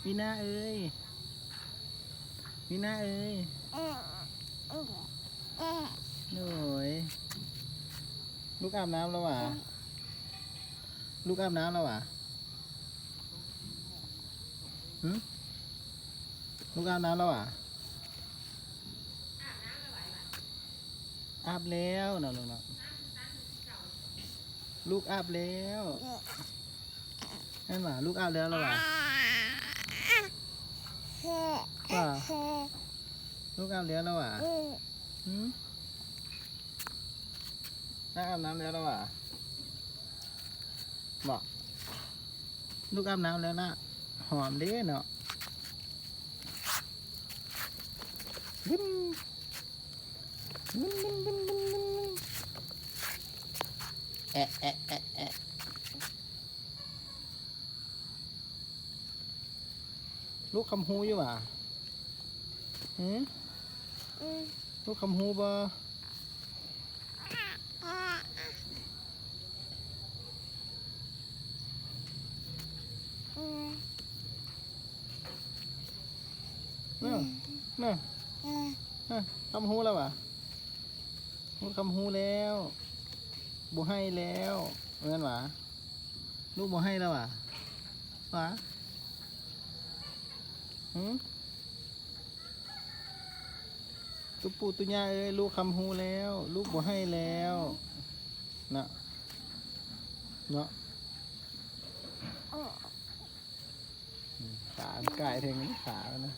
ມີນາເອີຍ ມີນາເອີຍ ໂດຍ ລູກອາບນ້ຳແລ້ວຫວາ? ລູກອາບນ້ຳແລ້ວຫວາ? ຫຶ? ລູກອາບນ້ຳແລ້ວຫວາ? ອາບແລ້ວເນາະລູກເນາະ ລູກອາບແລ້ວ ແມ່ນຫວາ? ລູກອາບແລ້ວແລ້ວຫວາ? ຫວາ? ລູກອາບແລ້ວແລ້ວຫວາ? ຫຶ? ອາບນ້ຳແລ້ວແລ້ວຫວາ? ເບາະ ລູກອາບນ້ຳແລ້ວລະ ຫອມເດ້ເນາະ ບຶ້ນ ບຶ້ນ ບຶ້ນ ບຶ້ນ ບຶ້ນ ບຶ້ນ ແອະ ແອະ ແອະ ແອະ. ລູກຄຳຮູ້ຢູ່ຫວາ? ຫື? ອືມ ລູກຄຳຮູ້ບໍ່? ອືມ ນະ ນະ ນະ ຄຳຮູ້ແລ້ວຫວາ? ລູກຄຳຮູ້ແລ້ວ ບໍ່ໄຫ້ແລ້ວ ແມ່ນຫວາ? ລູກບໍ່ໄຫ້ແລ້ວຫວາ? ຫວາ? ຫື? ຕຸປູຕຸຍ່າເອີຍ ລູກຄຳຮູ້ແລ້ວ ລູກບໍ່ໄຫ້ແລ້ວ ນະ ເນາະ ອືມ ຂາກາຍເທິງຂາແລ້ວນະ.